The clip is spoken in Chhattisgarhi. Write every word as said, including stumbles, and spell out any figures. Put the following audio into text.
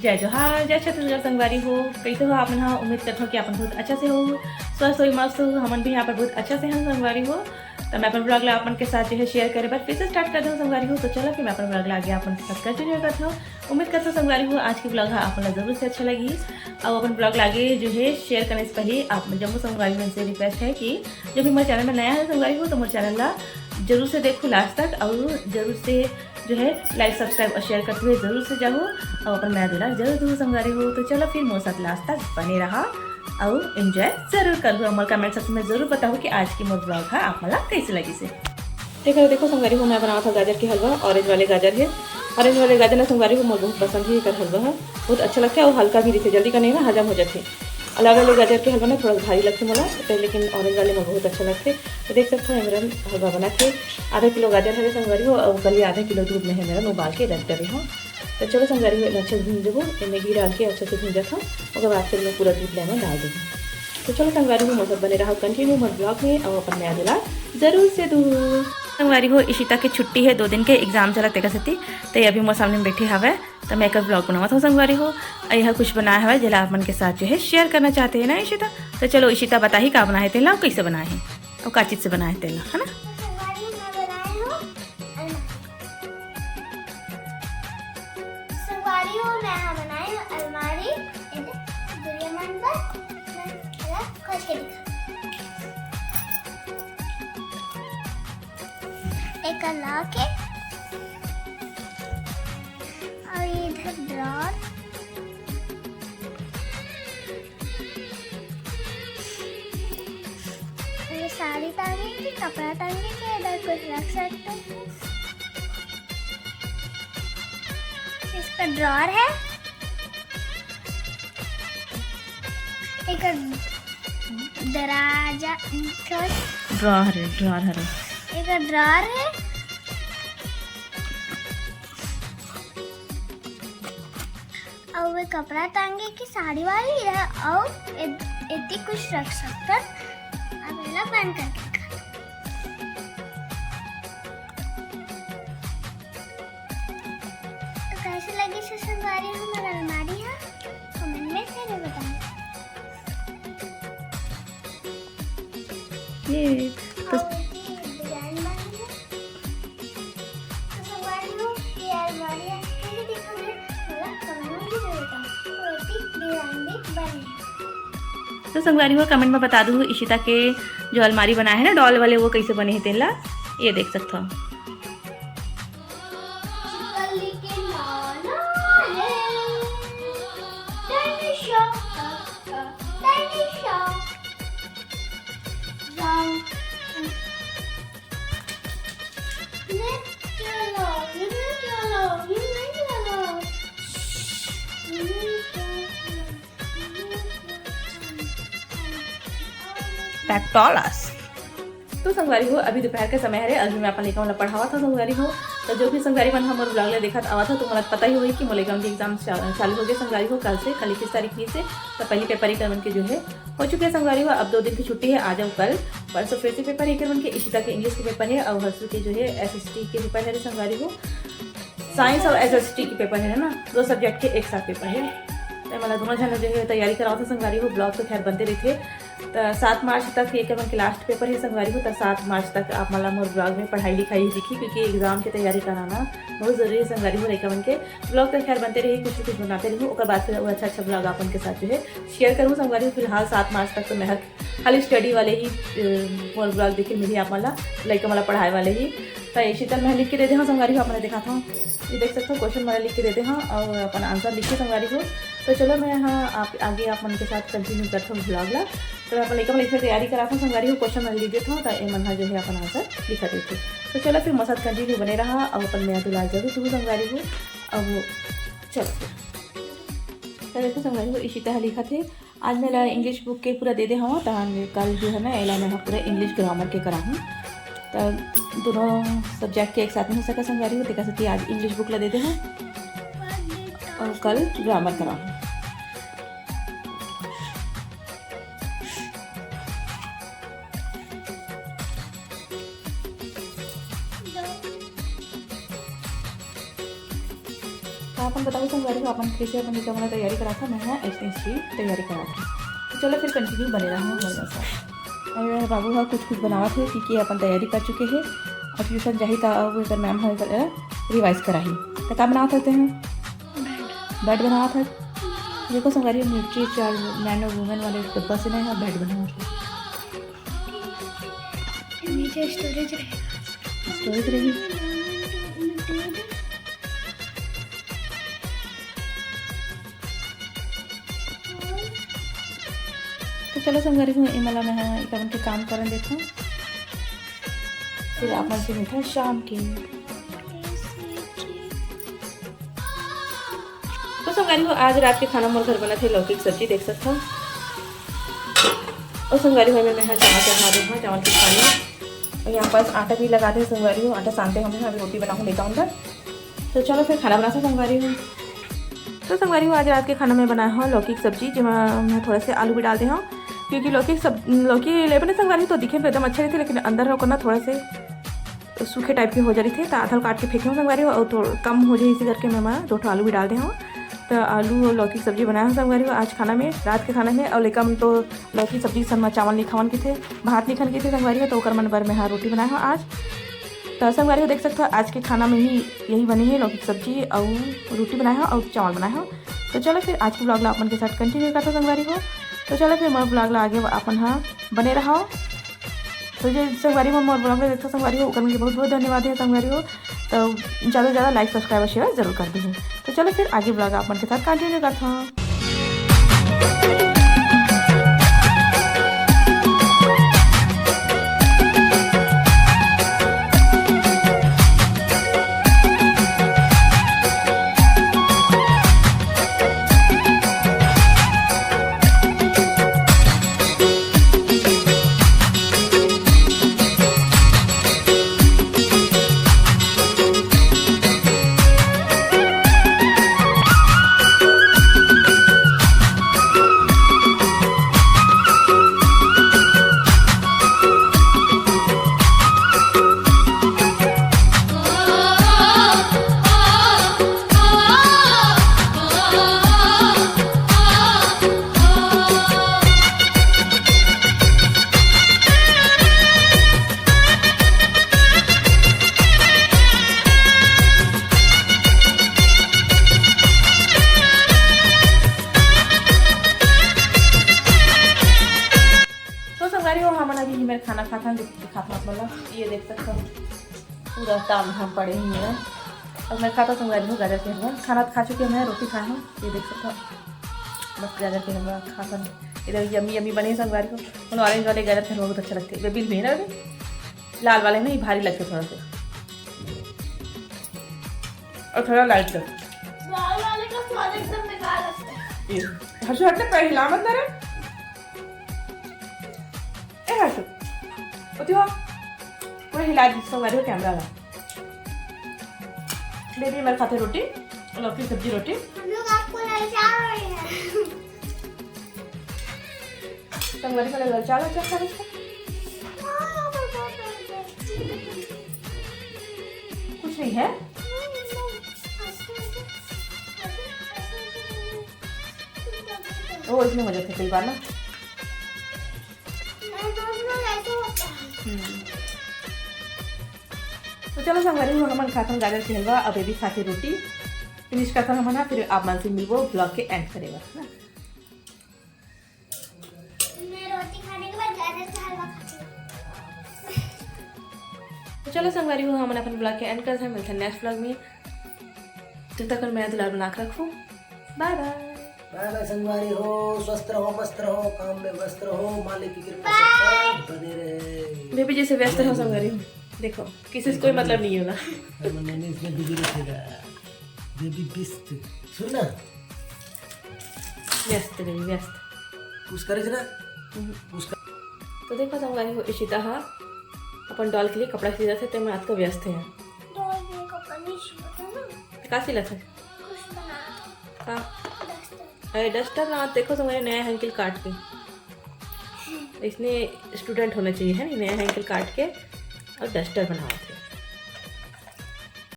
जय जोहार, जय छत्तीसगढ़ संगवारी हो। कैसे हो आप मन ह? उम्मीद करथों कि आप मन बहुत अच्छा से हो, स्वस्थ हो, मस्त हो। हमन भी यहाँ पर बहुत अच्छा से हन संगवारी हो। तो मैं अपन ब्लॉग ला आप मन के साथ जो है शेयर करे बर फिर से स्टार्ट कर दूँ संगवारी हो। तो चलो फिर मैं अपन ब्लॉग ला आगे आप मन के साथ कंटिन्यू करथों। उम्मीद करथों संगवारी हो आज के ब्लॉग ह आप मन ला जरूर से अच्छा लगही। और अपन ब्लॉग ला आगे जो है शेयर करने से पहले आप मन जम्मो संगवारी मन से रिक्वेस्ट है कि जो भी मोर चैनल में नया है संगवारी हो तो मोर चैनल ला जरूर से देखो लास्ट तक और जरूर से जो है लाइक सब्सक्राइब और शेयर करते हुए जरूर से जाओ और अपन मया दुलार जरूर दू संगवारी हो। तो चलो फिर मोर साथ लास्ट तक बने रहा और एंजॉय जरूर कर लो। मोर कमेंट सेक्शन में जरूर बताओ कि आज की मोर ब्लॉग है आप मन ला कैसे लगी से। देखो देखो संगवारी हो मैं बनावत हव गाजर के हलवा। ऑरेंज वाले गाजर है, ऑरेंज वाले गाजर ना संगवारी हो मोर बहुत पसंद है। एकर हलवा है बहुत अच्छा लगता है और हल्का भी रहते, जल्दी का नहीं ना हजम हो जाते। अलग अलग गाजर के हलवा ना थोड़ा भारी लगते मोला, तो लेकिन ऑरेंज वाले मोर बहुत अच्छा लगते। तो देख सकते हो मेरा हलवा बना के आधा किलो गाजर हरे संगवारी हो और कल आधा किलो दूध में है मेरा उबाल के रख देवे हो। तो चलो संगवारी हो अच्छा भून देबो, इनमें घी डाल के अच्छा से भून जाता हूँ। ओकर बाद फिर मैं पूरा दूध लेमन डाल दूँगी। तो चलो संगवारी हो मोर साथ बने रहो कंटिन्यू मोर ब्लॉग में और अपन मया दुलार जरूर से दू। संगवारी हो इशिता के छुट्टी है दो दिन के, एग्जाम चलत तेकर सेती, तो ये अभी मोर सामने में बैठे हवे। तो मैं एकर ब्लॉग बनावत हूँ संगवारी हो। और यह कुछ बनाया हवे जेला आप मन के साथ जो है शेयर करना चाहते हैं ना इशिता। तो चलो इशिता बताही का बनाए तेला और कैसे बनाए है और का चीज से बनाए तेला, है ना? संगवारी हो मैं बनाए हूँ अलमारी। संगवारी हो मैं ह बनाए हूँ अलमारी। एदे दुरिया मन पर मैं एला खोज के दिखा। एकर ला के और इधर ड्रॉर, ये साड़ी टांगे के, कपड़ा टांगे के, इधर कुछ रख सकते हैं। इसका ड्रॉर है, एक दराजा, ड्रॉर है, ड्रॉर है। एक ड्रॉर है। और वे कपड़ा टांगे की साड़ी वाली है और ए-, एती कुछ रख सकथन। अब एला बंद करके दिखा। तो कैसे लगी से संगवारी हमर अलमारी है, कमेंट में जरूर बताएं। ये तो और ये डिजाइन बनी है। तो संगवारी हो, ये अलमारी है, कैसे दिखा है? थोड़ा कमेंट में जरूर बताएं। तो ऐसी डिजाइन भी बनी है। तो संगवारी हो, कमेंट में बता दू इशिता के जो अलमारी बनाए है ना डॉल वाले, वो कैसे बने है तेला ये देख सकते हो। चिकली के नाना है, तनिषा, तनिषा, जाओ। ले चलो, ले चलो, ले चलो। पैक्टोलस। तो संगवारी हो, अभी दोपहर का समय हरे, अभी मैं अपन लइका मन ला पढ़ावत हव संगवारी हो। तो जो भी संगवारी मन हमर ब्लॉग ला देखत आवत हो, तो मोला पता ही होही कि मोर लइका मन के एग्जाम चा-, चालू हो गए संगवारी हो। कल से, कल इक्कीस तारीख ही से, तो पहली पेपर एकर मन के जो है हो चुके हैं संगवारी हो। अब दो दिन की छुट्टी है, आज और कल। परसों फिर से पेपर है एकर मन के, इशिता के इंग्लिश के पेपर है और हर्षु के जो है एसएसटी के पेपर है संगवारी हो। साइंस और एसएसटी के पेपर है ना, दो सब्जेक्ट के एक साथ पेपर है। तो मतलब दोनों जन जो है तैयारी करावत हो संगवारी हो। ब्लॉग तो खैर बनते रहते। तो सात मार्च तक ये मन के लास्ट पेपर है संगवारी हो। तो सात मार्च तक आप मन ला मोर ब्लॉग में पढ़ाई लिखाई दिखी, क्योंकि एग्जाम की तैयारी कराना बहुत जरूरी है संगवारी हो। लइका मन के ब्लॉग तो खैर बनते रही, कुछ न कुछ बनाते रही। ओकर बाद फिर वो अच्छा अच्छा ब्लॉग आप मन के साथ जो है शेयर करूँ संगवारी हो। फिलहाल सात मार्च तक तो मैं हर खाली स्टडी वाले ही, अ, मोर ब्लॉग देखे मिली आप मन ला, लइका मन ला पढ़ाए वाले ही। तो ये शीतल मैं लिख के दे दे हूँ संगवारी हो, आप मन ला दिखाता हूँ। ये देख सकते हो क्वेश्चन मन लिख के दे दे हूँ और अपन आंसर लिख के संगवारी हो। तो चलो मैं हाँ आप आगे आप मन के साथ कंटिन्यू करता हूँ ब्लॉग ला। तो मैं अपन लइका मन लिख के तैयारी कराता हूँ संगवारी हो, क्वेश्चन मन लिख देता हूँ तो ये मन हा जो है अपन आंसर लिखा देते। तो चलो फिर मोर साथ कंटिन्यू बने रहा, अब अपन मया दुलार जरूर दू संगवारी हो। अब चलो फिर। तो देखो संगवारी हो, इशिता ह लिखत हे, आज मैं ला इंग्लिश बुक के पूरा दे दे हवं, तहन कल जो है ना, एला मैं ह पूरा इंग्लिश ग्रामर के कराहूँ। तो दोनों सब्जेक्ट के एक साथ में हो सका संगवारी हो, तेकर सेती आज इंग्लिश बुक ला दे दे हवं और कल ग्रामर कराहूँ। तो अपन बताओ संगवारी हो, अपन कैसे अपन लइका मन ला तैयारी करात हव, मैं ह ऐसने ही तैयारी करात हव। तो चलो फिर continue बने रहो हमारे साथ। और बाबू ह कुछ कुछ बनावत हे, क्योंकि अपन तैयारी कर चुके हे। अब ट्यूशन जाही त अब एकर मैम ह एकर रिवाइज कराही। त का बनावत हव तें? बेड बनावत हव। देखो संगवारी, न्यूट्री चार्ट मैन और वुमेन वाले डब्बा से ना, यहाँ बेड बनावत हव। नीचे स्टोरेज रहेगा। स्टोरेज रहेगी। तो चलो संगवारी हो, एमन ला मैं ह एकर मन के काम करन देथव, फिर आप मन से मिलथव शाम के। तो संगवारी हो, आज रात के खाना मोर घर बनत हे लौकी के सब्जी, देख सकथव। और संगवारी हो, मैं ह चावल चढ़ा दे हव, चावल के पानी। और यहाँ पास आटा भी लगा दे संगवारी हो, आटा सानते हव, अभी रोटी बनाहूँ लइका मन बर। तो चलो फिर खाना बनाथव संगवारी हो। तो संगवारी हो, आज रात के खाना में बनाए हव लौकी के सब्जी, जेमा मैं थोड़ा से आलू भी डाल दे हव, क्योंकि लौकी के सब, लौकी लेबे ना संगवारी हो, तो दिखे में एकदम अच्छा रहिथे, लेकिन अंदर ओकर ना थोड़ा से सूखे टाइप के हो जा रहिथे, त आधा काट के फेंके हव संगवारी हो, और थोड़ा कम हो जाए इसी करके मैं एमा दो ठो आलू भी डाल दे हव। त आलू और लौकी के सब्जी बनाए हव संगवारी हो आज खाना में, रात के खाना में। और लइका मन तो लौकी सब्जी के संग म चावल नहीं खावन कहिथे, भात नहीं खान कहिथे संगवारी हो, तो ओकर मन बर मैं ह रोटी बनाए हव आज। त संगवारी हो, देख सकथव आज के खाना में ही यही बने हे, लौकी के सब्जी अउ रोटी बनाए हव अउ चावल बनाए हव। तो चलो फिर आज के vlog ला अपन के साथ continue करथव संगवारी हो। तो चलो फिर मोर vlog ला आगे अपन ह बने रहव। तो जे संगवारी मन मोर vlog ला देखथव संगवारी हो, ओकर मन के बहुत बहुत धन्यवाद हे संगवारी हो। तो ज़्यादा से ज़्यादा like, subscribe और share जरूर कर दीजिए। तो चलो फिर आगे vlog आप मन के साथ continue करथव। तो संगवारी हो, हमन अभी ही मेर खाना खाथन, दिखाथन आप मन ला। ये देख सकथव, पूरा ताम झाम पड़े हे मेर। अब मैं खाथव संगवारी हो गाजर के हलवा। खाना खा चुके हंव, रोटी खाए हंव। ये देख सकथव, मस्त गाजर के हलवा खाथन। एकदम yummy yummy बने हे संगवारी हो। मोला orange वाले गाजर के हलवा बहुत अच्छा लगथे। ये बिल में हे ना, लाल वाले नहीं, भारी लगथे थोड़ा सा। और थोड़ा light कर। लाल वाले का स्वाद एकदम बेकार लगता है। ये, हर्षु, हट ना, पैर हिला मत ना रे। ए हर्षु, उठी हो। पूरा हिला दी संगवारी हो camera ला। बेबी हमारे खाते रोटी, लौकी सब्जी रोटी। हम लोग आपको ललचा रहे हैं। संगवारी वाला ललचा ला, check कर इसको। कुछ नहीं है। ओ, इसमें हो जाते कई बार ना। हम्म। तो चलो संगवारी हो, हमन खाथन गाजर के हलवा, अब ये भी खाथे रोटी। Finish करथन हमन हा, फिर आप मन से मिलबो vlog के end करे बर, है ना? मैं रोटी खाने के बाद गाजर का हलवा खाती हूँ। तो चलो संगवारी हो, हमन अपन vlog के end करथन, मिलथन next vlog में। तब तक मैं दुलार बना के रखूँ, bye bye। Bye bye संगवारी हो, स्वस्थ रहो, मस्त रहो, काम में व्यस्त रहो, मालिक की कृपा सबका बने रहे। बेबी जैसे व्यस्त रहो संगवारी हो, देखो किसी से कोई मतलब नहीं होगा। मैंने इसमें busy रखेगा। बेबी व्यस्त, सुन ना। व्यस्त बेबी व्यस्त। कुछ करे ना। हम्म। कुछ कर। तो देखो संगवारी हो, इशिता हा अपन doll के लिए कपड़ा सिलत हे, ते मैं आज का व्यस्त है। Doll के लिए कपड़ा नहीं सिलता ना। का सिलत है? कुछ बना। का? Duster। अरे duster ना, देखो संगवारी नया हैंकिल काट के। इसने student होना चाहिए है ना, नया हैंकिल काट के और duster बनावत।